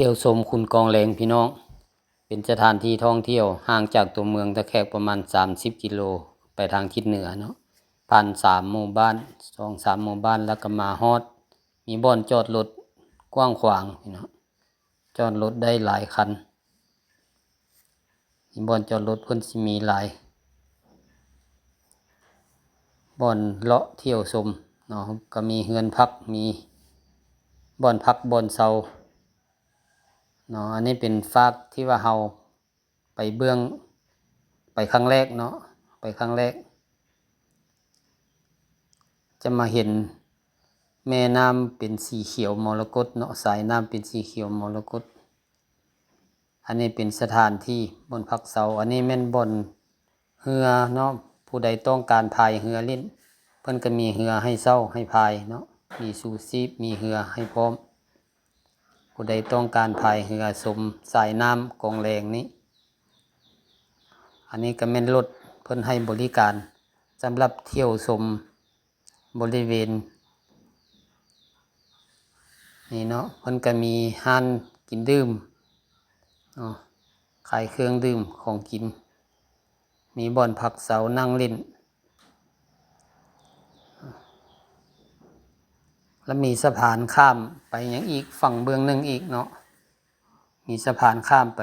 ທ່ຽວຊົມຂຸນກອງແລງພີ່ນ້ອງ, ເປັນສະຖານທີ່ທ່ອງທ່ຽວຫ່າງຈາກຕົວເມືອງທ່າແຂກປະມານສາມສິບກິໂລ ໄປທາງທິດເໜືອເນາະ, ຜ່ານສາມໝູ່ບ້ານ ສອງສາມໝູ່ບ້ານ ແລ້ວກໍມາຮອດ ມີບ່ອນຈອດລົດກວ້າງຂວາງພີ່ນ້ອງ, ຈອດລົດໄດ້ຫຼາຍຄັນ. ມີບ່ອນຈອດລົດເພິ່ນຊິມີຫຼາຍບ່ອນເລາະທ່ຽວຊົມເນາະ, ກໍມີເຮືອນພັກ ມີບ່ອນພັກບ່ອນເຊົາເນາະ. ອັນນີ້ເປັນຟາກທີ່ວ່າເຮົາໄປເບື້ອງ ໄປຄັ້ງແລກເນາະ, ໄປຄັ້ງແລກ ຈະມາເຫັນແມ່ນ້ຳເປັນສີຂຽວມໍລະກົດເນາະ, ສາຍນ້ຳເປັນສີຂຽວມໍລະກົດ. ອັນນີ້ເປັນສະຖານທີ່ບ່ອນພັກເຊົາ, ອັນນີ້ແມ່ນບ່ອນເຮືອເນາະ, ຜູ້ໃດຕ້ອງການພາຍເຮືອຫຼິ້ນ ເພິ່ນກໍມີເຮືອໃຫ້ເຊົ່າໃຫ້ພາຍເນາະ, ມີຊູຊີບ ມີເຮືອໃຫ້ພ້ອມ. ຜູ້ໃດຕ້ອງການພາຍເຮືອຊົມສາຍນ້ຳກອງແລງນີ້, ອັນນີ້ກໍແມ່ນລົດເພິ່ນໃຫ້ບໍລິການສຳລັບທ່ຽວຊົມ ບໍລິເວນນີ້ເນາະ, ເພິ່ນກໍມີຮ້ານກິນດື່ມເນາະ, ຂາຍເຄື່ອງດື່ມຂອງກິນ, ມີບ່ອນພັກເຊົານັ່ງຫຼິ້ນ ແລ້ວມີສະພານຂ້າມໄປຍັງອີກຝັ່ງເບື້ອງໜຶ່ງອີກເນາະ, ມີສະພານຂ້າມໄປ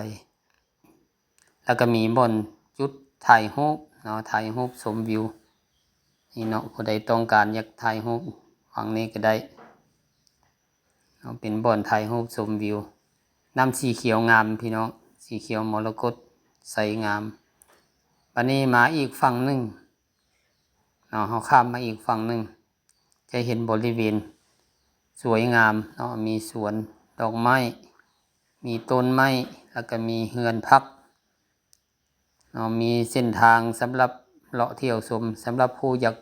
ແລ້ວກໍມີບ່ອນຈຸດຖ່າຍຮູບເນາະ, ຖ່າຍຮູບຊົມວິວນີ້ເນາະ, ຜູ້ໃດຕ້ອງການຢາກຖ່າຍຮູບຝັ່ງນີ້ກໍໄດ້ເນາະ, ເປັນບ່ອນຖ່າຍຮູບຊົມວິວ. ນ້ຳສີຂຽວງາມພີ່ນ້ອງ, ສີຂຽວມໍລະກົດ ໃສງາມ. ບັດນີ້ມາອີກຝັ່ງໜຶ່ງເນາະ, ເຮົາຂ້າມມາອີກຝັ່ງໜຶ່ງ ຈະເຫັນບໍລິເວນສວຍງາມເນາະ, ມີສວນດອກໄມ້ ມີຕົ້ນໄມ້ ແລ້ວກໍມີເຮືອນພັກເນາະ, ມີເສັ້ນທາງສຳລັບເລາະທ່ຽວຊົມ ສຳລັບຜູ້ຢາກ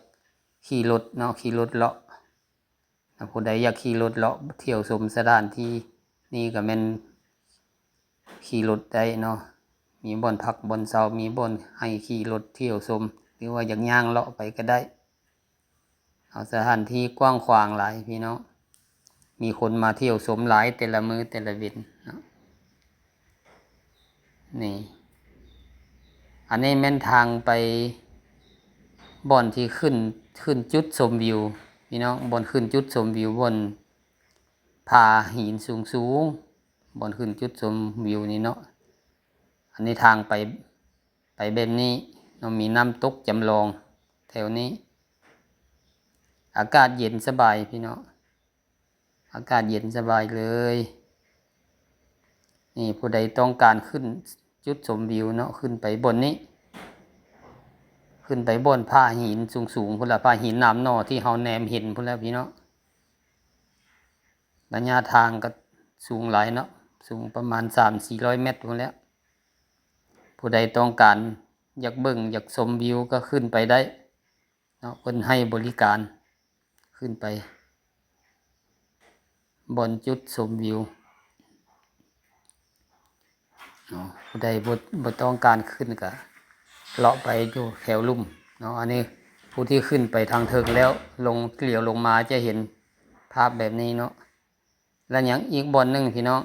ຂີ່ລົດເນາະ, ຂີ່ລົດເລາະ. ຜູ້ໃດຢາກຂີ່ລົດເລາະທ່ຽວຊົມສະຖານທີ່ນີ້ກໍແມ່ນ ຂີ່ລົດໄດ້ເນາະ, ມີບ່ອນພັກບ່ອນເຊົາ ມີບ່ອນໃຫ້ຂີ່ລົດທ່ຽວຊົມ ຫຼືວ່າຢາກຍ່າງເລາະໄປກໍໄດ້ເນາະ. ສະຖານທີ່ກວ້າງຂວາງຫຼາຍພີ່ນ້ອງ, ມີຄົນມາທ່ຽວຊົມຫຼາຍແຕ່ລະມື້ແຕ່ລະເວັນເນາະ. ນີ້ ອັນນີ້ແມ່ນທາງໄປບ່ອນທີ່ຂຶ້ນ ຂຶ້ນຈຸດຊົມວິວພີ່ນ້ອງ, ບ່ອນຂຶ້ນຈຸດຊົມວິວ ບ່ອນຜາຫີນສູງໆ ບ່ອນຂຶ້ນຈຸດຊົມວິວນີ້ເນາະ. ອັນນີ້ທາງໄປ ໄປແບບນີ້ເນາະ, ມີນ້ຳຕົກຈຳລອງແຖວນີ້. ອາກາດເຢັນສະບາຍພີ່ນ້ອງ, ອາກາດເຢັນສະບາຍເລີຍ. ນີ້ ຜູ້ໃດຕ້ອງການຂຶ້ນຈຸດຊົມວິວເນາະ, ຂຶ້ນໄປບ່ອນນີ້ ຂຶ້ນໄປບ່ອນຜາຫີນສູງໆ ພຸ້ນລະ, ຜາຫີນໜາມໜໍ່ທີ່ເຮົາແນມເຫັນພຸ້ນແຫຼະພີ່ນ້ອງ. ໄລຍະທາງກໍສູງຫຼາຍເນາະ, ສູງປະມານສາມສີ່ຮ້ອຍແມັດພຸ້ນແຫຼະ. ຜູ້ໃດຕ້ອງການຢາກເບິ່ງຢາກຊົມວິວກໍຂຶ້ນໄປໄດ້ເນາະ, ເພິ່ນໃຫ້ບໍລິການຂຶ້ນໄປບ່ອນຈຸດຊົມວິວເນາະ. ຜູ້ໃດບໍ່ ບໍ່ຕ້ອງການຂຶ້ນກໍເລາະໄປຢູ່ແຖວລຸ່ມເນາະ. ອັນນີ້ຜູ້ທີ່ຂຶ້ນໄປທາງເທິງແລ້ວ ລົງ ຫຼຽວລົງມາຈະເຫັນພາບແບບນີ້ເນາະ. ແລະ ຍັງອີກບ່ອນໜຶ່ງພີ່ນ້ອງ,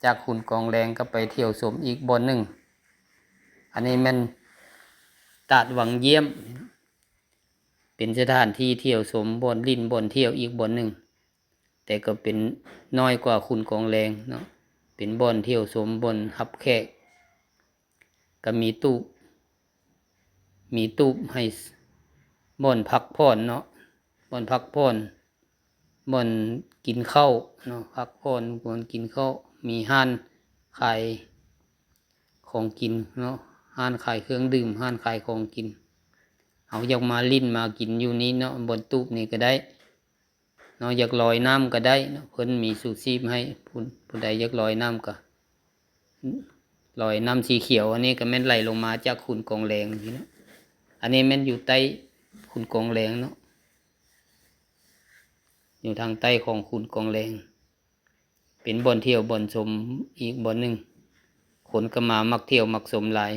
ຈາກຂຸນກອງແລງກໍໄປທ່ຽວຊົມອີກບ່ອນໜຶ່ງ. ອັນນີ້ແມ່ນຕາດວັງຢ້ຽມ, ເປັນສະຖານທີ່ທ່ຽວຊົມ ບ່ອນຫຼິ້ນ ບ່ອນທ່ຽວອີກບ່ອນໜຶ່ງ, ແຕ່ກໍເປັນນ້ອຍກວ່າຂຸນກອງແລງເນາະ, ເປັນບ່ອນທ່ຽວຊົມ ບ່ອນຮັບແຂກ. ກໍມີຕູບ ມີຕູບໃຫ້ ບ່ອນພັກຜ່ອນເນາະ, ບ່ອນພັກຜ່ອນ ບ່ອນກິນເຂົ້າເນາະ, ພັກຜ່ອນ ບ່ອນກິນເຂົ້າ. ມີຮ້ານຂາຍຂອງກິນເນາະ, ຮ້ານຂາຍເຄື່ອງດື່ມ ຮ້ານຂາຍຂອງກິນ. ເຮົາຢາກມາຫຼິ້ນມາກິນຢູ່ນີ້ເນາະ, ບ່ອນຕູບນີ້ກໍໄດ້ ເນາະ, ຢາກລອຍນ້ຳກໍໄດ້ເນາະ, ເພິ່ນມີຊູຊີບໃຫ້. ຜູ້ ຜູ້ໃດຢາກລອຍນ້ຳກໍລອຍນ້ຳສີຂຽວ. ອັນນີ້ກໍແມ່ນໄຫຼລົງມາຈາກຂຸນກອງແລງນີ້ເນາະ, ອັນນີ້ແມ່ນຢູ່ໃຕ້ຂຸນກອງແລງເນາະ, ຢູ່ທາງໃຕ້ຂອງຂຸນກອງແລງ. ເປັນບ່ອນທ່ຽວບ່ອນຊົມອີກບ່ອນໜຶ່ງ, ຄົນກໍມາມັກທ່ຽວມັກຊົມຫຼາຍ.